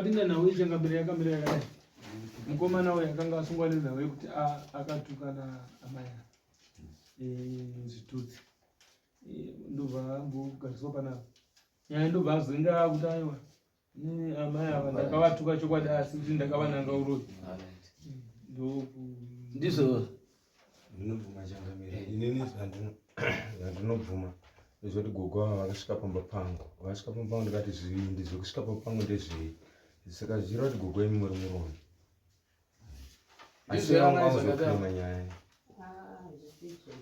Pakapinda nhau ichangamire yakamira yakadai. Mukomana uyu akanga asungwa nenhau yekuti akatuka naamai eh, zvitutsi. Eh, ndobva ambogariswa panapa. Nyaya ndobva azoenda akuti aiwa amai ava ndakavatuka chokwadi asi kuti ndakavananga uroyi. Ndoku Ndizvo. Ndinobvuma changamire. Inini zvandinobvuma ndezvekuti gogo ava vakasvika pamba pangu. Vakasvika pamba pangu ndikati zvivindi zvekusvika pamba pangu ndezvei. Saka zvichireva kuti gogo imi muri muroyi. Asi Ndizvo vanga amai vazoklema nyaya. Hazvisizvo,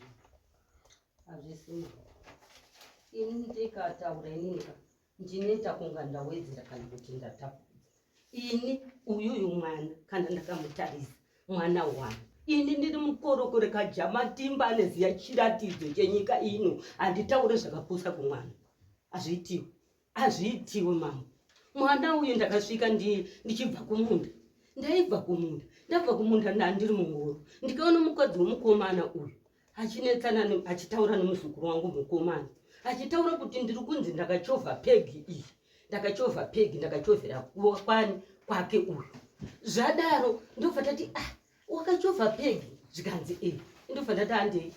hazvisizvo. Ini ndikataura inini ka ndinoita kunga ndawedzera kana kuti ndatapudza. Ini uyuyu mwana kana ndakamutarisa mwana wangu ini ndiri mukorokore kajamatimba aneziya chiratidzo chenyika ino handitaure zvakapusa kumwana hazviitiwe hazviitiwe mama mwana uyu ndakasvika ndichibva kumunda ndaibva kumunda ndabva kumunda ndandiri mungoro ndikaona mukadzi wemukomana uyu achinetsana achitaura nemuzukuru wangu mukomana achitaura kuti ndiri kunzi ndakachovha pegi iyi ndakachovha pegi ndakachovhera kwani kwake uyu zvadaro ndobva tati ah wakachovha pegi zvikanzi e ndobva ndati handei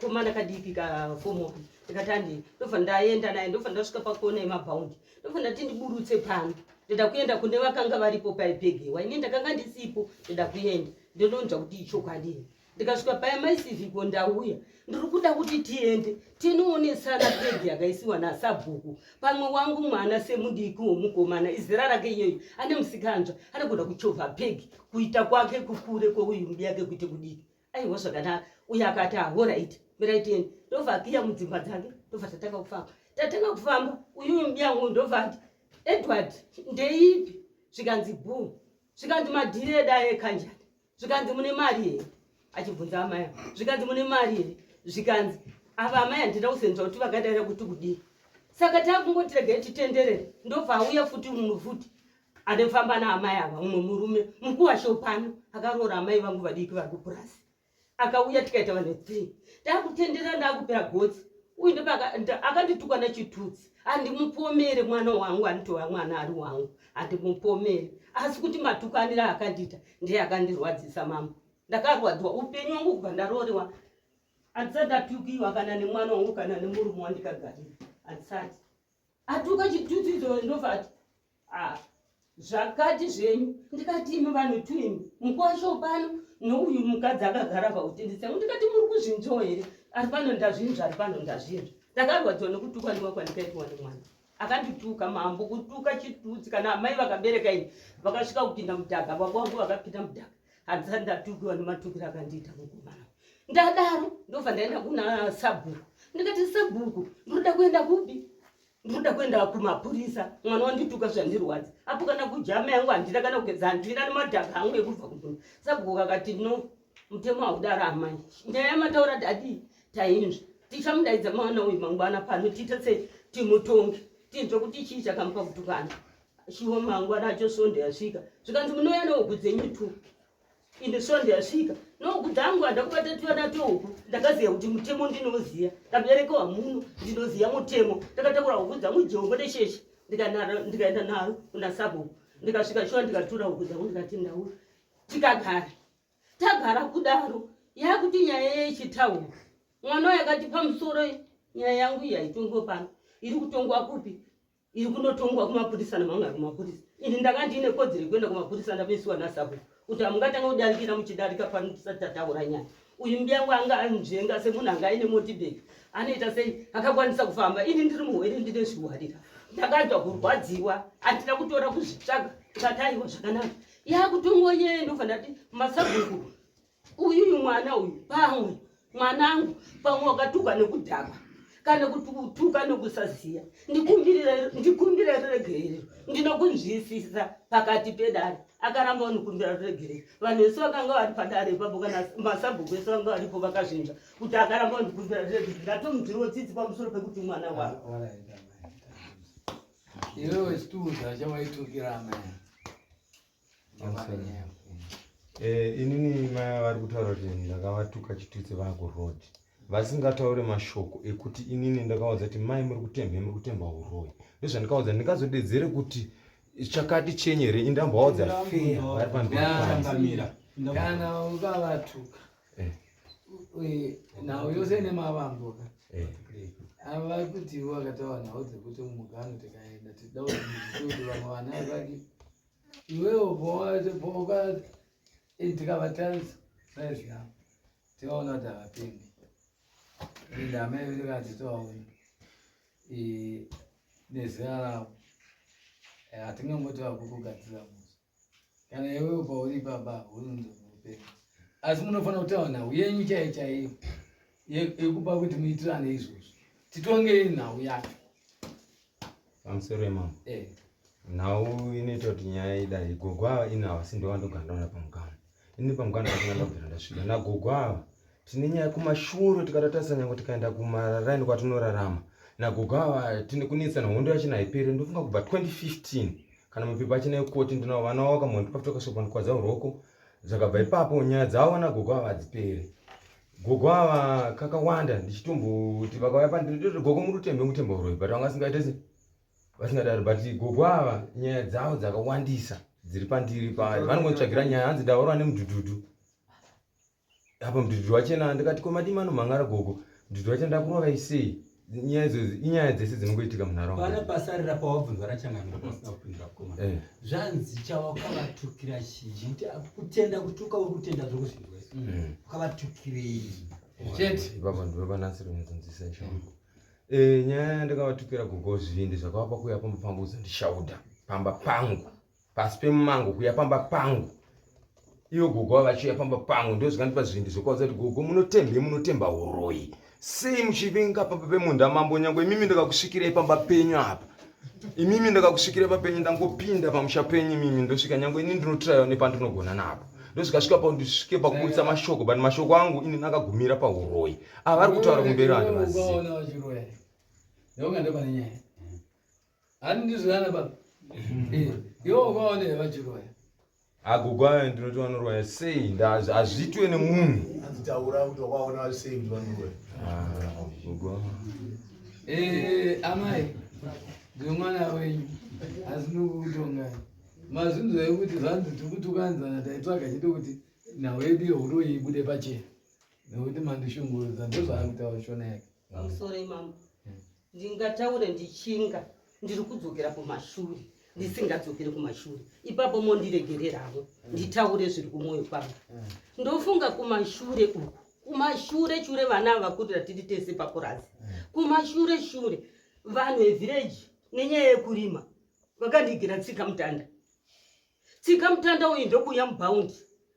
komana kadiki kafomu one ndikati handei ndobva ndaenda naye ndobva ndasvika pakona yemabhaundi ndobva ndati ndiburutse pano ndoda kuenda kune vakanga varipo paipegewa ini ndakanga ndisipo ndoda kuenda ndinonzwa kuti ichokwadi ndikasvika paya mai siviko ndauya ndiri kuda kuti tiende tinoonesana pegi yakaisiwa nasabhuku pamwe wangu mwana semudiki womukomana izera rake iyoyo ane musikanzwa anogona kuchovha pegi kuita kwake kukure kweuyu mudiyake kuite kudiki aiwa zvakanaka uyo akati ahoraiti mirai tiende ndobva akiya mudzimba dzake ndobva tatanga kufamba tatanga kufamba uyuyu mudiyangu ndobva ati edward ndeipi zvikanzi bhuu zvikanzi madhiri edu aye kanjani zvikanzi mune mari here achibvunza amai zvikanzi mune mari here zvikanzi ava amai handina kusenza kuti vakadaira kuti kudii saka takungoti regai titenderere ndobva auya futi mumwe futi anofamba naamai ava mumwe murume mukuwasho pano akaroora amai vangu vadiki vari kupurasi akauya tikaita vanhu three takutendera ndakupera gotsi uyu ndopa akandituka nechitutsi handimupomere mwana wangu anitova mwana ari wangu handimupomere asi kuti matukaniro akandiita ndiye akandirwadzisa mambo ndakarwadziwa upenyu wangu kubva ndarorewa handisati ndatukiwa kana nemwana wangu kana nemurume wandikagarira handisati atuka chitutsi idzo ndobva ati ah, zvakati zvenyu ndikati imi vanhu tu imi mukwasho pano nouyu mukadzi akagara pautendesa ndikati muri kuzvinzwawo here ari pano ndazvinzwa ari pano ndazvinzwa ndakarwadziwa nekutukwa ndiwa kwandikaitwa nemwana akandituka mambo kutuka chitutsi kana amai vakabereka ini vakasvika kupinda mudhaka baba vangu vakapinda mudhaka handisati ndatukiwa nematukiro akandiita mukomana ndadaro ndobva ndaenda kuna sabhuku ndikati sabhuku ndinoda kuenda kupi ndinoda kuenda kumapurisa mwana wandituka zvandirwadza apo kana kujama yangu handina kana kugeza handina nemadhaka angu ekubva kumunda sabhuku kakati no mutemo haudaro amai nyaya yamataura dadii tainzwa tichamudaidza mwana uyu mangwana pano tiite sei timutonge tinzwe kuti chii chakamupa kutukana shiwo mangwana acho svondo yasvika zvikanzi munouya nehuku dzenyu tu ende svondo yasvika nohuku dzangu handakubata tuana twehuku ndakaziva kuti mutemo ndinoziva ndaberekewa muno ndinoziva mutemo ndakatakura huku dzangu jehombo nesheshe ndikaenda naro kuna sabhuku ndikasvika shuwa ndikatura huku dzangu ndikati ndauya tikagara tagara kudaro yakuti nyaya yechitaura mwana uyo akati pamusoro nyaya yangu iyi haitongwe pano iri kutongwa kupi iri kunotongwa kumapurisa namamwe ari kumapurisa ini ndanga ndiine kodzero yekuenda kumapurisa ndamisiwa nasabhuku kuti hamungatanga kudarikira muchidarika pano tisati tataura nyaya uyu mbiyangu anga anzvenga semunhu anga aine motibag anoita sei akakwanisa kufamba ini ndiri muhwere ndine zviwarira ndakanzwa kurwadziwa handina kutora kuzvitsvaga ndikati aiwa zvakanaka yakutongwa nyaya ndobva ndati masabhuku uyuyu mwana uyu pamwe mwanangu pamwe wakatuka nekudhakwa kana kuti kutuka nekusaziya ndikumbire ruregerero ndinokunzwisisa pakati pedare akaramba unikumbira ruregerero vanhu vese vakanga vari padare ipapo kana masabhuku ese vanga varipo vakazvinzwa kuti akaramba undikumbira ruregerero ndatomudziriwo tsitsi pamusoro pekuti mwana wangu iwewe chitiudza chawaitukira amai Eh, inini mai vari kutaura kuti ndakavatuka chitutsi vakuroad vasingataure mashoko ekuti inini ndakaudza kuti mai muri kutemba muri kutemba uroyi ndozvandikaudza ndingazodedzere kuti Chakati chenyu here indambovaudza feya vari pamberi pangu. Kana ukavatuka eh. Nhau yose ine mavambo ka eh. Ava kuti wakataura nhau dzekuti mumugano tikaenda tida kuti vamwe vana vake iwewo poka eh, tikavatarisa saizi yavo tikaona kuti havapengi ende amai vedu tikati tovaona nezera ravo hatingangoti vakukugadzira musi kana iwewe pauri ipapa unonzi unopenga asi munofanira kutaura nhau yenyu chaiyo chaiyo yekupa kuti muitirane izvozvo titongei nhau yacho pamusoro yemambo eh. Nhau inoita kuti nyaya idai gogo ava ini havasi ndo vandogara ndaona pamukana ini pamukana pasina ndabvira ndasvika nagogo ava tine nyaya kumashure tikatotarisa nyange tikaenda kumararaini kwatinorarama nagogo ava tine kunetsana hondo yachina haiperi ndofunga kubva 2015 kana mapepa achina ekoti ndinawo vana vavo vakamhondipa futi vakasvika pandikwadza roko zvakabva ipapo nyaya dzavo nagogo ava hadziperi gogo ava kakawanda ndichitomboti vakauya pandiri gogo muri kutembe mutemba uroyi but vanga vasingaite se vasingadaro but gogo ava nyaya dzavo dzakawandisa dziri pandiri pavari vanongotsvagira nyaya hanzi ndaurwa nemudhudhudhu apa mudhudhudhu wachena ndikati ko madii manomhangara gogo mudhudhudhu wachena ndakurovai sei nyaya idzodzo inyaya dzese dzinongoitika munharaunda pane pasarira pawabvunzwa nachangamira pasina kupindura kukoma eh. Zvanzi chawakavatukira chii chiti kutenda kutuka uri kutenda zvokuzvinzwa izvi mm. wakavatukirei chete ipapa ndiwe panasiri kunyatsonzwisa isho eh, nyaya yandakavatukira gogo zvivindi zvakavapa kuuya pamba pangu kuzondishauda pamba pangu pasi pemumango kuya pamba pangu ivo gogo vava vachiuya pamba pangu ndozvikandipa zvivindi zvekuvaudza kuti gogo munotembe munotemba uroyi sei muchivenga pamba pemunda mambo nyangwe imimi ndakakusvikirai pamba penyu apa imimi ndakakusvikirai pamba penyu ndangopinda pamusha penyu imimi ndosvika nyangwe ini ndinotiraiwa nepandinogona napo ndosvikasvika pandisvike pakuburitsa mashoko but mashoko angu ini ndakagumira pauroyi ava vari kutaura kumberi handivazivi Hani ndizvo baba. Eh, iwe ukaona vachiroya. Agogo ayo ndinoti vanoroya sei hazviitwe nemunhu. Hanzi taura kuti wakaona sei kuti vanoroya. Ah, gogo. Eh, amai. Ndiri mwana wenyu. Asi ndikutongai. Mazvinzwa ekuti zvanzi tiri kutukanzana taitsvaga chete kuti nhau yedu yehuroyi ibude pachena. Nekuti mandishungurudza ndozvaari kutaura shona yake. Pamusoro mambo. Ndingataure ndichinga ndiri kudzokera kumashure ndisingadzokere kumashure ipapo mondiregererawo nditaure zviri kumwoyo kwangu ndofunga kumashure uku kumashure shure vana vakurira tiri tese papurazi kumashure shure vanhu vevhireji nenyaya yekurima vakandigira tsika mutanda Tsika mutanda uyu ndokuuya mubhaundi.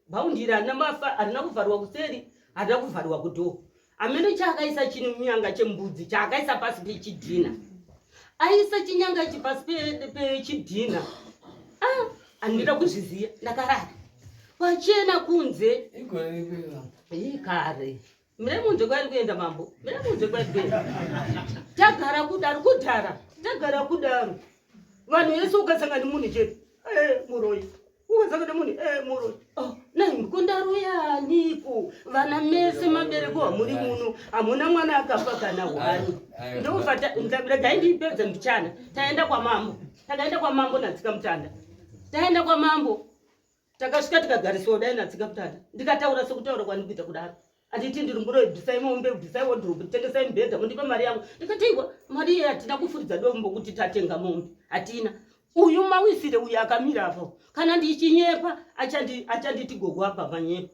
Bhaundi iri harina mafa, harina kuvharwa kuseri, harina kuvharwa kudhoo. Ameno chaakaisa chinyanga chembudzi chaakaisa pasi pechidhina. Aisa chinyanga ichi pasi pechidhina. Ah, handina kuzviziva, ndakarara. Kwachena kunze. Kare. Mire munzwe kwairi kuenda mambo. Mire munzwe kwairi kuenda. Tagara kudaro kudhara. Tagara kudaro. Vanhu vese ukasangana nemunhu chete. Eh muroyi. Ukasangana nemunhu eh muroyi. Oh, nai kundaroyaniko? Vana mese mabereko hamuri muno. Hamuna mwana akafa kana hwani. Ndobva regai ndipedze mbichana. Taenda kwamambo. Takaenda kwamambo natsika mutanda. Taenda kwamambo. Takasvika tikagariswa kudai natsika mutanda. Ndikataura sekutaura kwandikuita kudaro. Anditi ndiri muroi bvisai mombe bvisai wardrobe tengesai mubhedha mundipe mari yangu. Ndikati iwa mari iye hatina kufuridza dombo kuti tatenga mombe. Hatina. Uyu mawisire uyu akamira apo. Kana ndichinyepa achanditi achandi gogo apa manyepa.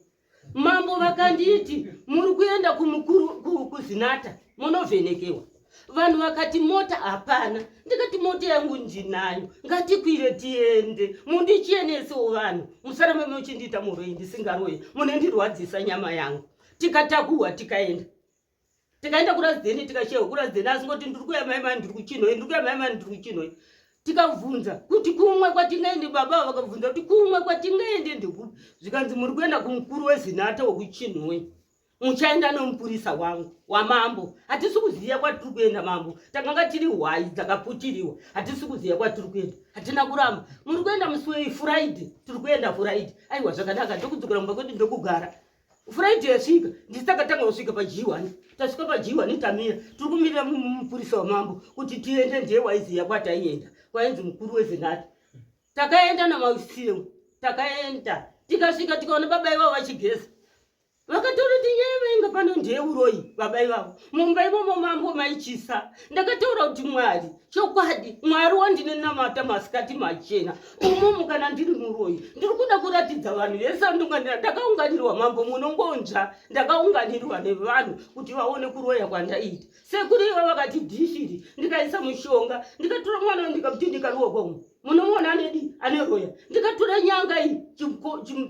Mambo vakanditi muri kuenda kumukuru kuzinata munovhenekewa. Vanhu vakati mota hapana. Ndikati mota yangu ndinayo. Ngatikwire tiende. Mundichenesewo vanhu. Musarambe muchindiita muroyi ndisingaroyi. Munendirwadzisa nyama yangu. Tikatakuhwa tikaenda. Tikaenda kuRazidheni tikashewa kuRazidheni asi ngoti ndiri kuya mai mai ndiri kuchinhoi ndiri kuya mai mai ndiri kuchinhoi. Tikabvunza kuti kumwe kwatingaende baba vakabvunza kuti kumwe kwatingaende ndekupi zvikanzi muri kuenda kumukuru wezinata wekuchinhoi. Muchaenda nomupurisa wangu wamambo. Hatisi kuziva kwatiri kuenda mambo. Takanga tiri hwai dzakaputiriwa. Hatisi kuziva kwatiri kuenda. Hatina kuramba. Muri kuenda musi wei Friday. Tiri kuenda Friday. Aiwa zvakanaka ndokudzokera kumba kwedu ndokugara. Friday yasvika ndisi takatanga kusvika pa G1. Tasvika pa G1 tamira. Tiri kumirira mupurisa wamambo kuti tiende ndiye waiziva kwataienda. Kwainzi mukuru wezinata. Takaenda naMausireu, takaenda tikasvika tikaona baba ivavo vachigeza. Vakataura kuti nyaya vainga pano ndeyeuroyi baba ivavo. Mumba imomo mambo maichisa. Ndakataura kuti Mwari, chokwadi Mwari wandinonamata masikati machena umomo kana ndiri muroyi ndiri kuda kuratidza vanhu vese vandunganira. Ndakaunganirwa mambo munongonzva, ndakaunganirwa nevanhu kuti vaone kuroya kwandaiita. Sekuru iva vakati dhishiri, ndikaisa mushonga, ndikatora mwana ndikamuti ndikaruoko umu. Munomuona anedi aneroya. Ndikatora nyanga iyi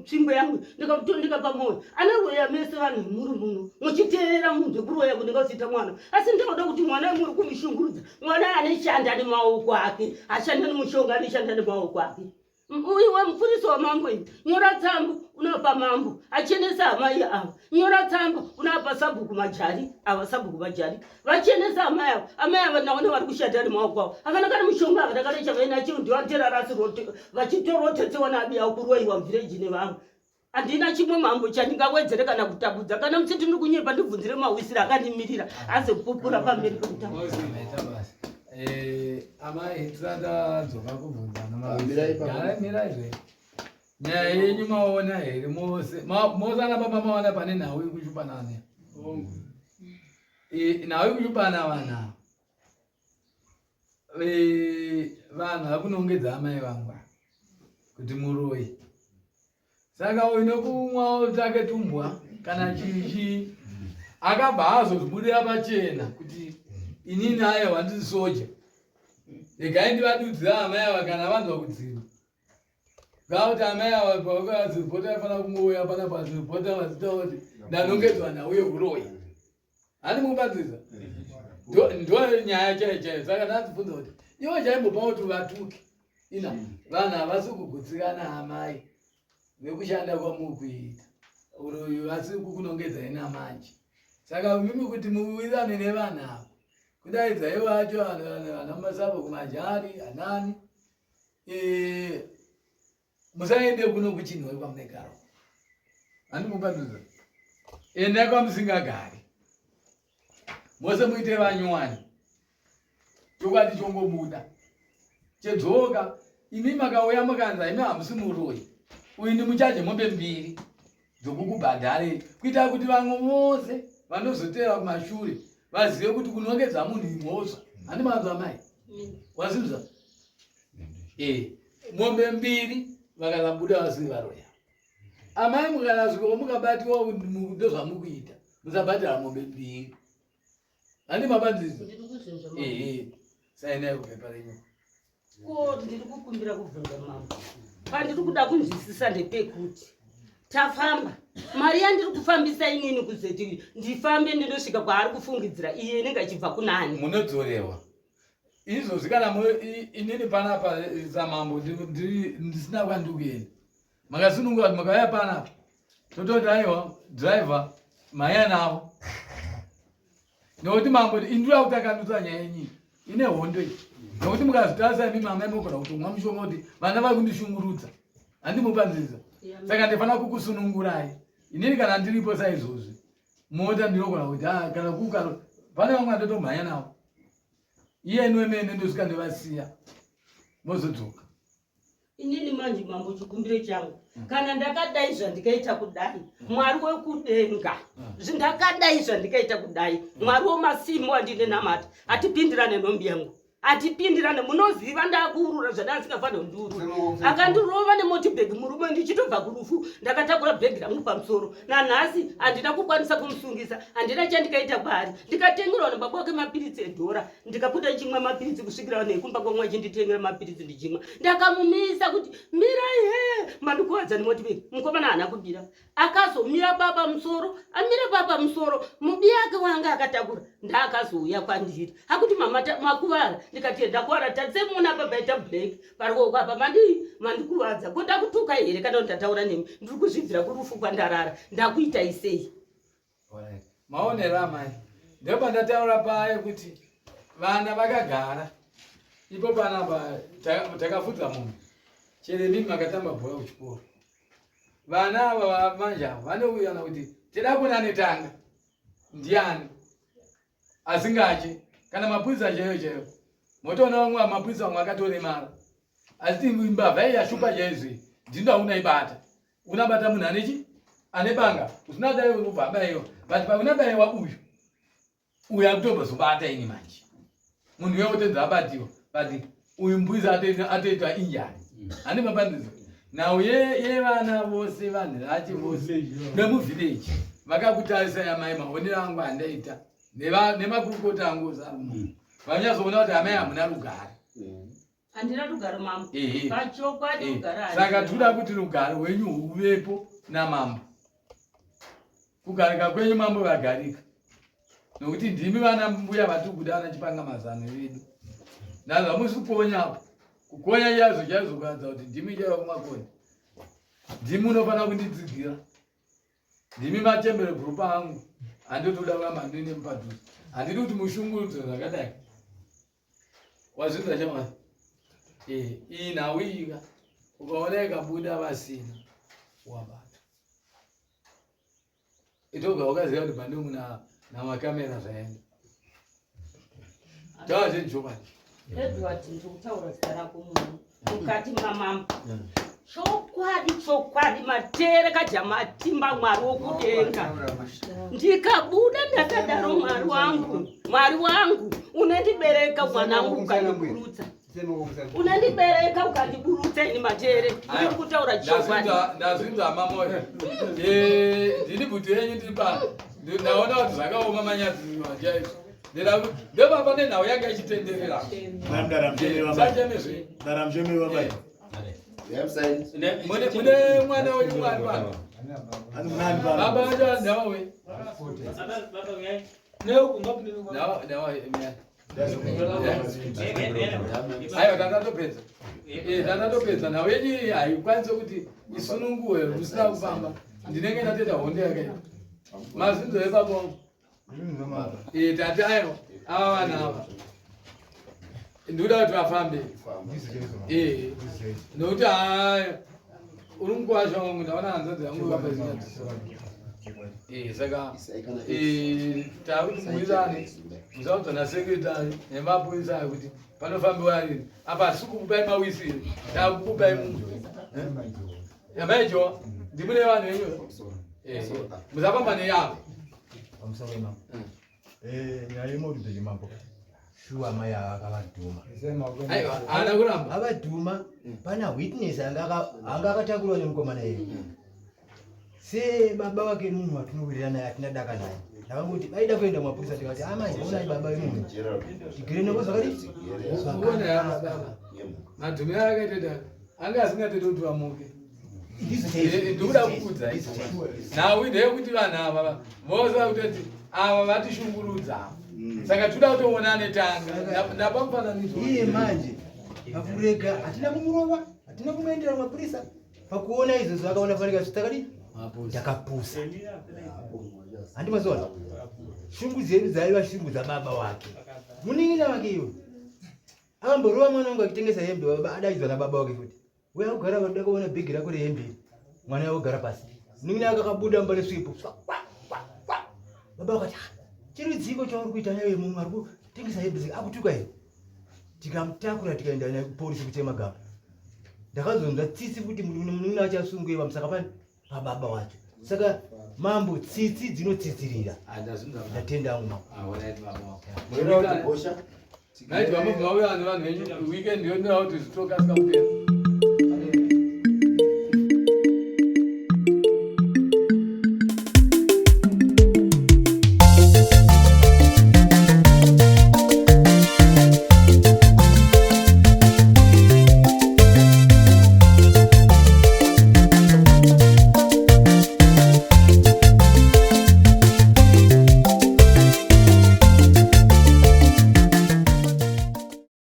tsvimbo yangu ndikamutora ndikapa moyo. Aneroya mese vanhu muri muno muchiteerera munhu zvekuroya kunenge uchiita mwana. Asi ndinoda kuti mwana muri kumushungurudza. Mwana aneshanda nemaoko ake, ashanda nemushonga aneshanda nemaoko ake. Iwe mupurisa wamambo iwe, nyora tsamba unopa mambo achenesa amai ava. Nyora tsamba unopa sabhuku majari ava, sabhuku majari vachenesa amai ava. Amai ava naona vari kushata nemaoko avo, havana kana mushonga, havana kana chavainacho, ndivaterarasi vachitorotetsewa nabiya kuroiwa muvhireji nevamwe. Handina chimwe mambo chandingawedzere kana kutambudza. Kana muchiti ndiri kunyepa ndibvunzire mawisiri akandimirira azopupura pamberi pekutambudza. Eh, amai tisati tadzoka kubvunzana mirai zve nyaya yenyu maona here mose mose ana baba maona pane nhau yekuchupanana eh, nhau yekuchupana vanhu ava eh, vanhu vakunongedza amai vangu kuti muroyi saka uyu nokumwa take tumbwa kana chii akabva azozvibudira pachena kuti inini aiwa ndiri soja regai ndivadudzira amai ava kana vanzwa kudziva ngakuti amai ava pavakaziripota aifanira kungouya panapa aziripota vazita kuti ndanongedzwa nhau yeuroyi Hani mukubatsirisa? Ndo nyaya chaiyo chaiyo. Saka ndazibvunza kuti iwe chaimbopa kuti vatuke. Ina vanhu havasi kugutsikana amai nekushanda kwamuri kuita. Uroyi vasi kukunongedzai namanje. Saka mimi kuti muwirirane nevanhu ava. Kudaidza ivo vacho vana masabo kumajari anani. Eh musaende kuno kuchinhoi kwamunegara handimupanduza endai kwamusingagari mose muite vanyowani chokwadi chongobuda chedzoka imi makauya mukanza imi hamusi muroyi uyu ndimuchaje mombe mbiri dzokukubhadharei kuitira kuti vamwe vose vanozoteera kumashure vazive kuti kunongedza munhu imhosva handi manzwa mai wazinzwa eh, mombe mbiri vakazabuda vasiri varoya amai mukanasvikawo mukabatiwa ndozvamukuita musabhadhara mombe mbiri handi mabanzizo ehe sainai kupepa renyu ko ndiri kukumbira kubvunza mambo pandiri kuda kunzwisisa ndepekuti tafamba mari yandiri kufambisa inini kuzeti ndifambe ndinosvika kwaari kufungidzira iye inenge achibva kunani munodzorewa izvozvi kana inini panapa samambo ndisina kwandiri kuenda makasununguka kuti makauya panapa tototi aiwa driver mhanya navo nokuti mambo indura kuti akandutsa nyaya yenyi ine hondo iyi nokuti mukazvitarisa imi mama imogona kutomwa mushonga kuti vana vari kundishungurudza handimupanzisa saka ndifanira kukusunungurai inini kana ndiripo saizvozvi mota ndinogona kuti ah, kana kuka pane vamwe vandotomhanya navo iye inwe mene ndosvika ndovasiya mozodzoka Inini manje mambo chikumbiro changu kana ndakadai zvandikaita kudai Mwari wekudenga zvindakadai zvandikaita kudai Mwari wemasimu wandine namata atipindirane nhombi yangu atipindirane munoziva ndakuurura zvandasingafanira kundiurura akandirova nemotibhegi murume ndichitobva kurufu ndakatakura bhegi rangu pamusoro nanhasi handina kukwanisa kumusungisa handina chandikaita kwaari ndikatengerwa nababa wake mapiritsi edhora ndikapota ndichimwa mapiritsi kusvikira vanhu vekumba kwangu vachinditengera mapiritsi ndichimwa ndakamumisa kuti mirai he mandikuvadza nemotibhegi mukomana haana kubira akazomira papa musoro amira papa musoro mubi yake wanga akatakura ndaakazouya kwandiri akuti mama makuvara ndikati ndakuvara tatsemuna apa paita black parwoko apa mandii mandikuvadza ko ndakutuka here kana kuti ndataura nemi ndiri kuzvibvira kurufu kwandarara ndakuita isei Maonero amai ndopandataura paye kuti vana vakagara ipo panapa takafudza munhu chero imimi makatamba bhora kuchikoro vana ava vamanje ava vanouyana kuti tida kuona anetanga ndiani asingatye kana mapurisa chaiyo chaiyo motoona vamwe mapurisa vamwe akatoremara. Asi mbavha iyi yashupa chaizvo iyi. Ndinoda unaibata. Unabata munhu ane chi? Ane banga. Usina dai unobva abaiwa. But paunabaiwa uyu. Uyu akutobva zobata ini manje. Munhu uya otedza abatiwa. But uyu mbuzi atoitwa injani. Ane mapandizo. Now yevana vose vanhu vacho vose vemuvillage vakakutarisa yamai maonero angu andaita nemakurukota angu osarumo. Vanyazoona kuti amai hamuna rugare. Handina rugare mambo. Pachokwadi rugare handina. Saka toda kuti rugare rwenyu huvepo namambo. Kugarika kwenyu mambo vagarika. Nokuti ndimi vana mbuya vatiri kuda vana chipanga mazano vedu. Ndazva musi kukonya apo. Kukonya chaizvo chaizvo kuratidza kuti ndimi chaivo kumakonya. Ndimi unofanira kundidzigira. Ndimi machembere group angu. Handitoda kuramba ndine mupadhuze. Handidi kuti mushungurudzwe zvakadai. Wazvinzwa shamwari? Eh, iyi nhau iyi ka ukaona ikabuda vasina wabata. Itoga wakaziva kuti pane muna namakamera zvaenda. Taura zvechokwadi. Edward ndikutaura zita rako munhu mukati mamambo. Chokwadi chokwadi matere kajamatimba Mwari wokudenga. Ndikabuda ndakadaro Mwari wangu, Mwari wangu unondibereka mwanangu ukandiburutsa. Unondibereka ukandiburutsa ini matere. Ndiri kutaura chokwadi. Ndazvinzwa mamoyo. Eh, ndini bhuti yenyu ndiri pano. Ndaona kuti zvakaoma manyadzi chaizvo. Ndobaba nenhau yanga ichitenderera. Sachemezve. Mune mwana wenyu mwari pano. Baba vacho ndavawe. Aiwa tandatopedza. Eh, tandatopedza nhau yenyu iyi haikwanise kuti isununguwe musina kufamba. Ndinenge ndatoita hondo yakaipa. Mazinzo epapo. Eh, tati aiwa ava vanhu ava ndikuda kuti vafambe eh, nokuti haya uri mukwasha wangu ndaona hanzvadzi yangu vakazinyadzisa eh, saka eh, takuti muisane musaudza nasekretary nemapurisa ayo kuti panofambiwa rini apa hatisi kukupai mawisiri takukupai mumwe yamaijowa ndimune vanhu venyu musafamba neyavo Nyaya yemorubheki mambo shuwa mai ava akavadhuma aiwa haana kuramba avadhuma pana witness anga akatakurwa nemukomana iye se baba wake munhu watinowirirana naye atina daka naye ndakangoti vaida kuenda kumapurisa tikati amai onai baba vemunhu tigere navo zvakadii Uone hama baba madhumiro akaita anga asingatodi kuti vamuke ndikuda kukuudza nhau ndeyekuti vanhu ava vose vakutoti ava vatishungurudza saka tinoda kutoona anetanga ndapa mufananidzo iye manje pakurega hatina kumurova hatina kumuendera kumapurisa pakuona izvozvo akaona fanika takadii takapusa handi maziona shungu dzedu dzaiva shungu dzababa wake munin'ina wake iwe akamborova mwana wangu achitengesa hembe baba adaidzwa nababa wake futi uya kugara vanoda kuona bhegi rako rehembe iri mwana wako gara pasi munin'ina wake akabuda mba nesvipo baba vakati ah, chirudziko chauri kuita naye munhu ari kutengesa hembe dzake akutuka here tikamutakura tikaenda naye kupolisi kuchemagamba ndakazonzwa tsitsi kuti munin'ina wacho asungwe pamusaka pani pababa wacho saka mambo tsitsi dzinotsitsirira ndatenda hangu mambo Naiti vamwe vauya nevanhu venyu weekend yonera kuti zvitokasika kupera.